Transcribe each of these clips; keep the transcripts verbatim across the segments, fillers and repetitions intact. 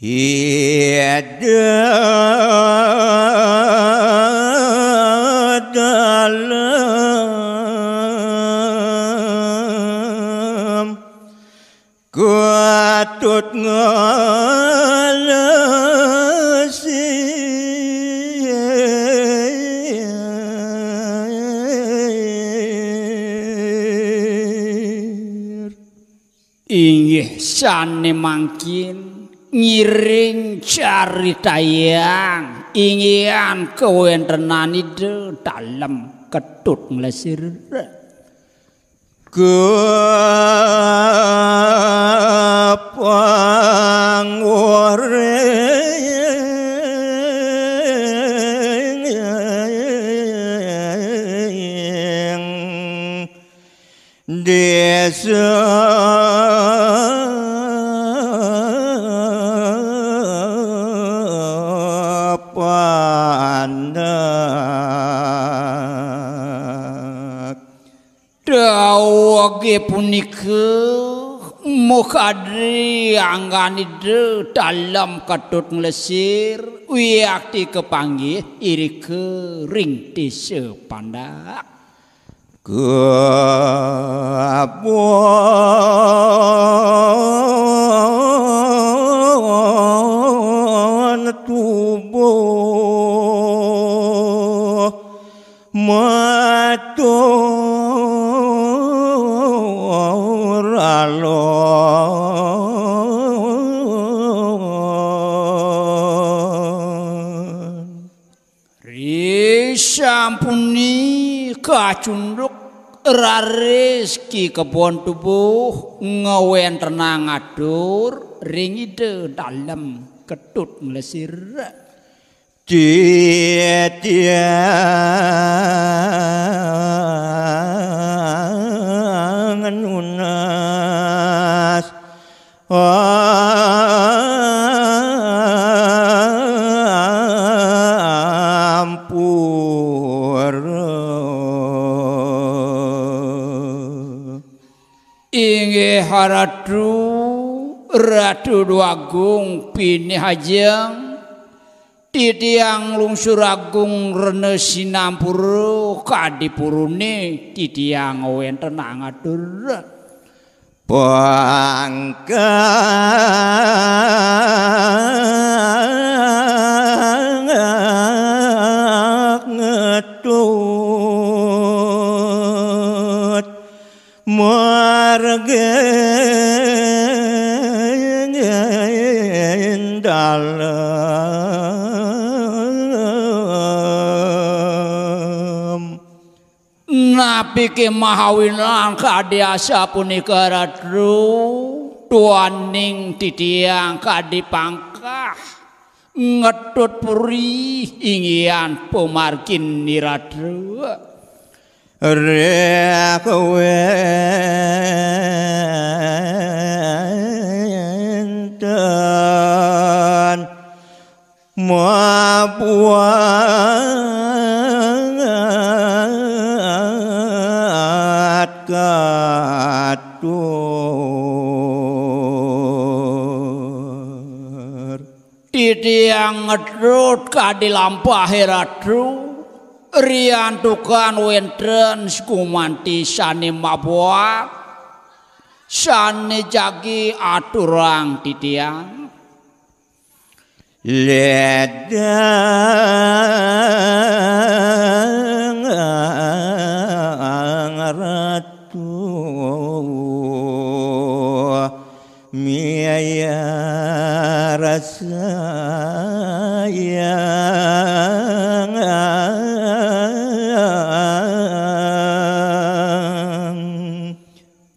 Ida dalem Ketut Nglesir. Inggih sane mangkin ngiring caritayang inggihan kawentenan Ida dalem Ketut Nglesir. Kepang uring desa Pandak. Dawuhe punika muh kadri angganida dalem Ketut Nglesir, wiakti kapanggih irika ring desa Pandak. Kebon tubuh matur alon. Risampune kacunduk raris Ki Kebon Tubuh ngawentenang atur ring Ida dalem Ketut Nglesir. Titiang nunas ampura. Inggih Ratu, Ratu Dwagung Pinih Ajeng, titiang lungsur agung rena sinampura kadi purune titiang wenten angatur. Pangkang ngetut margin dalem. Napike mahawinan kadi asapunika Ratu, tuaning titiang kadi pangkah ngetut puri inggihan pamargin Ratu. Rek wenten mabuat katur. Titiang ngetut kadi lampahe Ratu, riantukan wenten gumanti sane mabuat, sane jagi aturang titiang. Ledang Ratu miayar sayang.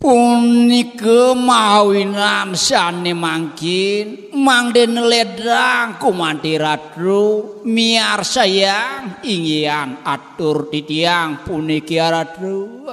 Punika mawinan sane mangkin mangdene ledang gumanti Ratu miarsayang inggihan atur titiang puniki Ratu.